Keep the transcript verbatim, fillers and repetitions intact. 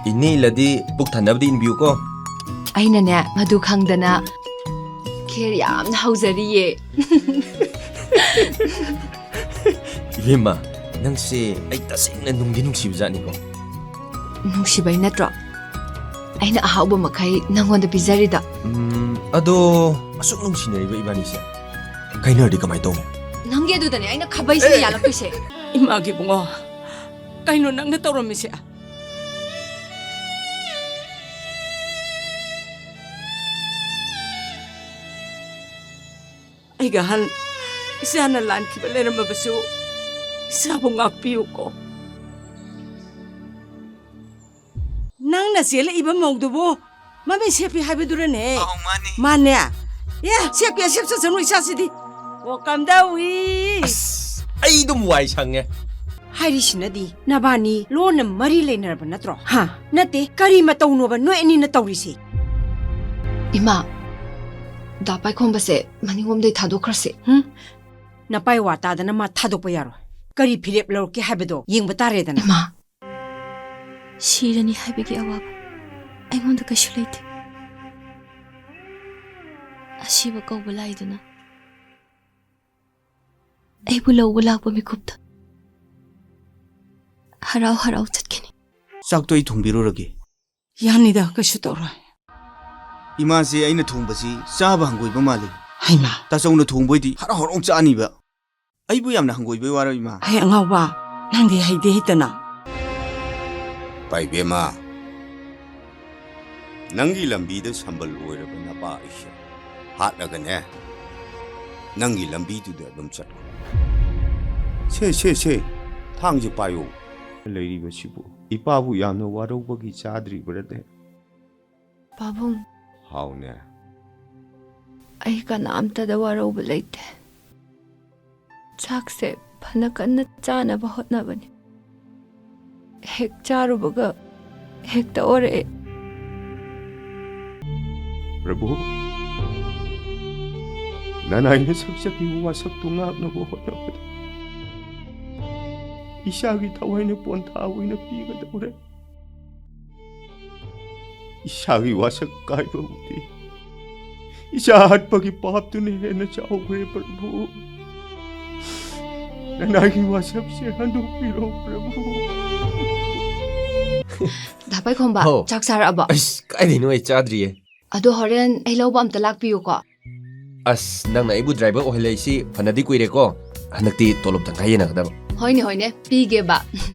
ꯏꯅꯦ ꯏꯜꯂꯗꯤ ꯄꯨꯛ ꯊꯟꯅꯕꯗꯤ ꯏꯟꯕꯤꯌꯨꯀꯣ꯫ ꯑꯩꯅꯅꯦ, ꯃꯗꯨ ꯈꯪꯗꯅ ꯈꯦꯔ ꯌꯥꯝꯅ ꯍꯧꯖꯔꯤꯌꯦ꯫ ꯏꯕꯦꯝꯃ, ꯅꯪꯁꯦ ꯑꯩ ꯇꯁꯦꯡꯅ ꯅꯨꯡꯗꯤ ꯅꯨꯡꯁꯤꯕ ꯖꯥꯠꯅꯤꯀꯣ꯫ ꯅꯨꯡꯁꯤꯕꯩ ꯅꯠꯇ꯭ꯔꯣ ꯑꯩꯅ ꯑꯍꯥꯎꯕ ꯃꯈꯩ ꯅꯪꯉꯣꯟꯗ ꯄꯤꯖꯔꯤꯗꯣ? ꯎꯝ, ꯑꯗꯣ ꯑꯁꯨꯛ ꯅꯨꯡꯁꯤꯅꯔꯤꯕ ꯏꯕꯥꯅꯤꯁꯦ ꯀꯥꯏꯅꯔꯗꯤ ꯀꯃꯥꯏꯅ ꯇꯧꯅꯤ? ꯅꯪꯒꯤ ꯑꯗꯨꯗꯅꯦ ꯑꯩꯅ ꯈꯥꯕꯩꯁꯤꯅ ꯌꯥꯜꯂꯛꯇꯣꯏꯁꯦ꯫ ꯏꯃꯥꯒꯤ ꯏꯕꯨꯡꯉꯣ, ꯀꯩꯅꯣ ꯅꯪꯅ ꯇꯧꯔꯝꯃꯤꯁꯦ? ꯑꯩꯒ ꯑꯍꯟ ꯏꯆꯥꯅ ꯂꯥꯟꯈꯤꯕ ꯂꯩꯔꯝꯃꯕꯁꯨ ꯏꯆꯥꯕꯨ ꯉꯥꯛꯄꯤꯌꯨꯀꯣ꯫ ꯅꯪꯅ ꯆꯦꯜꯂꯛꯏꯕ ꯃꯧꯗꯨꯕꯨ ꯃꯃꯤꯠ ꯁꯦꯞꯄꯤ ꯍꯥꯏꯕꯗꯨꯔꯅꯦ? ꯑꯧ, ꯃꯥꯅꯦ꯫ ꯃꯥꯅꯦ? ꯑꯦ, ꯁꯦꯞꯀꯦ ꯁꯦꯞꯆꯠꯁꯅꯨ ꯏꯆꯥꯁꯤꯗꯤ꯫ ꯑꯣ, ꯀꯝꯗꯧꯏ? ꯑꯁ, ꯑꯩ ꯑꯗꯨꯝ ꯋꯥꯏ ꯁꯪꯉꯦ꯫ ꯍꯥꯏꯔꯤꯁꯤꯅꯗꯤ ꯅꯕꯥꯅꯤ ꯂꯣꯟꯅ ꯃꯔꯤ ꯂꯩꯅꯔꯕ ꯅꯠꯇ꯭ꯔꯣ? ꯍꯥ? ꯅꯠꯇꯦ, ꯀꯔꯤ ꯃꯇꯧꯅꯣꯕ ꯅꯣꯏ ꯑꯅꯤꯅ ꯇꯧꯔꯤꯁꯦ? ꯏꯃꯥ, ꯗꯥ ꯄꯥꯏꯈꯣꯝꯕꯁꯦ ꯃꯅꯤꯡꯂꯣꯝꯗꯩ ꯊꯥꯗꯣꯛꯈ꯭ꯔꯁꯦ꯫ ꯍꯨꯝ? ꯅꯄꯥꯏ ꯋꯥ ꯇꯥꯗꯅ ꯃꯥ ꯊꯥꯗꯣꯛꯄ ꯌꯥꯔꯣꯏ꯫ ꯀꯔꯤ ꯐꯤꯔꯦꯞ ꯂꯧꯔꯛꯀꯦ ꯍꯥꯏꯕꯗꯣ ꯌꯦꯡꯕ ꯇꯥꯔꯦꯗꯅ꯫ ꯏꯃꯥ, ꯁꯤꯔꯅꯤ ꯍꯥꯏꯕꯒꯤ ꯑꯋꯥꯕ ꯑꯩꯉꯣꯟꯗ ꯀꯩꯁꯨ ꯂꯩꯇꯦ꯫ ꯑꯁꯤꯕ ꯀꯧꯕ ꯂꯥꯏꯗꯨꯅ ꯑꯩꯕꯨ ꯂꯧꯕ ꯂꯥꯛꯄ ꯃꯤꯀꯨꯞꯇ ꯍꯔꯥꯎ ꯍꯔꯥꯎ ꯆꯠꯈꯤꯅꯤ꯫ ꯆꯥꯛꯇꯣ ꯑꯩ ꯊꯣꯡꯕꯤꯔꯨꯔꯒꯦ꯫ ꯌꯥꯅꯤꯗ, ꯀꯩꯁꯨ ꯇꯧꯔꯣꯏ꯫ ꯏꯃꯥꯁꯦ ꯑꯩꯅ ꯊꯣꯡꯕꯁꯤ ꯆꯥꯕ ꯍꯪꯒꯣꯏꯕ ꯃꯥꯜꯂꯤ꯫ ꯍꯩꯃꯥ꯫ ꯇꯥꯆꯧꯅ ꯊꯣꯡꯕ ꯑꯣꯏꯗꯤ ꯍꯔꯥꯎ ꯍꯔꯥꯎ ꯆꯥꯅꯤꯕ꯫ ꯑꯩꯕꯨ ꯌꯥꯝꯅ ꯍꯪꯒꯣꯏꯕꯩ ꯋꯥꯔꯣ, ꯏꯃꯥ? ꯍꯦ ꯑꯉꯥꯎꯕ, ꯅꯪꯗꯤ ꯍꯩꯗꯤ ꯍꯩꯇꯅ꯫ ꯄꯥꯏꯕꯦꯝꯃ, ꯅꯪꯒꯤ ꯂꯝꯕꯤꯗ ꯁꯝꯕꯜ ꯑꯣꯏꯔꯕ ꯅꯄꯥ ꯑꯩꯁꯦ ꯍꯥꯠꯂꯒꯅꯦ, ꯅꯪꯒꯤ ꯂꯝꯕꯤꯗꯨꯗ ꯑꯗꯨꯝ ꯆꯠꯈꯣ꯫ ꯁꯦ, ꯁꯦ, ꯁꯦ, ꯊꯥꯡꯁꯦ ꯄꯥꯏꯌꯣ꯫ ꯂꯩꯔꯤꯕꯁꯤꯕꯨ ꯏꯄꯥꯕꯨ ꯌꯥꯝꯅ ꯋꯥꯔꯧꯕꯒꯤ ꯆꯥꯗ꯭ꯔꯤꯕ꯭ꯔꯅꯦ? ꯄꯥꯕꯨꯡ꯫ ꯍꯥꯎꯅꯦ꯫ ꯑꯩ ꯀꯅꯥꯝꯇꯗ ꯋꯥꯔꯧꯕ ꯂꯩꯇꯦ꯫ ꯆꯥꯛꯁꯦ ꯐꯅ ꯀꯟꯅ ꯆꯥꯅꯕ ꯍꯣꯠꯅꯕꯅꯤ꯫ ꯍꯦꯛ ꯆꯥꯔꯨꯕꯒ ꯍꯦꯛꯇ ꯑꯣꯔꯛꯑꯦ꯫ ꯄ꯭ꯔꯚꯨ, ꯅꯅꯥꯏꯅ ꯁꯛꯆꯈꯤꯕ ꯋꯥꯁꯛꯇꯨ ꯉꯥꯛꯅꯕ ꯍꯣꯠꯅꯕꯗ ꯏꯆꯥꯒꯤ ꯊꯋꯥꯏꯅ ꯄꯣꯟꯊꯥ ꯑꯣꯏꯅ ꯄꯤꯒꯗꯧꯔꯦ꯫ ꯏꯁꯥꯒꯤ ꯋꯥꯁꯛ ꯀꯥꯏꯕꯕꯨꯗꯤ ꯏꯆꯥ ꯍꯥꯠꯄꯒꯤ ꯄꯥꯞꯇꯨꯅ ꯍꯦꯟꯅ ꯆꯥꯎꯈ꯭ꯔꯦ, ꯄ꯭ꯔꯚꯨ꯫ ꯅꯅꯥꯏꯒꯤ ꯋꯥꯁꯛꯁꯦ ꯍꯟꯗꯣꯛꯄꯤꯔꯣ, ꯄ꯭ꯔꯚꯨ꯫ ꯗꯥ ꯄꯥꯏꯈꯣꯝꯕ, ꯍꯥꯎ꯫ ꯆꯥꯛ ꯆꯥꯔꯛꯑꯕꯣ? ꯑꯁ, ꯀꯥꯏꯗꯩꯅꯣ, ꯑꯩ ꯆꯥꯗ꯭ꯔꯤꯌꯦ꯫ ꯑꯗꯣ ꯍꯣꯔꯦꯟ ꯑꯩ ꯂꯧꯕ ꯑꯝꯇ ꯂꯥꯛꯄꯤꯌꯨꯀꯣ꯫ ꯑꯁ, ꯅꯪꯅ ꯑꯩꯕꯨ ꯗ꯭ꯔꯥꯏꯚꯔ ꯑꯣꯏꯍꯜꯂꯛꯏꯁꯤ ꯐꯅꯗꯤ ꯀꯨꯏꯔꯦꯀꯣ꯫ ꯍꯟꯗꯛꯇꯤ ꯇꯣꯂꯣꯞ ꯇꯪꯈꯥꯏ ꯌꯦꯟꯅꯒꯗꯕ꯫ ꯍꯣꯏꯅꯦ, ꯍꯣꯏꯅꯦ, ꯄꯤꯒꯦꯕ꯫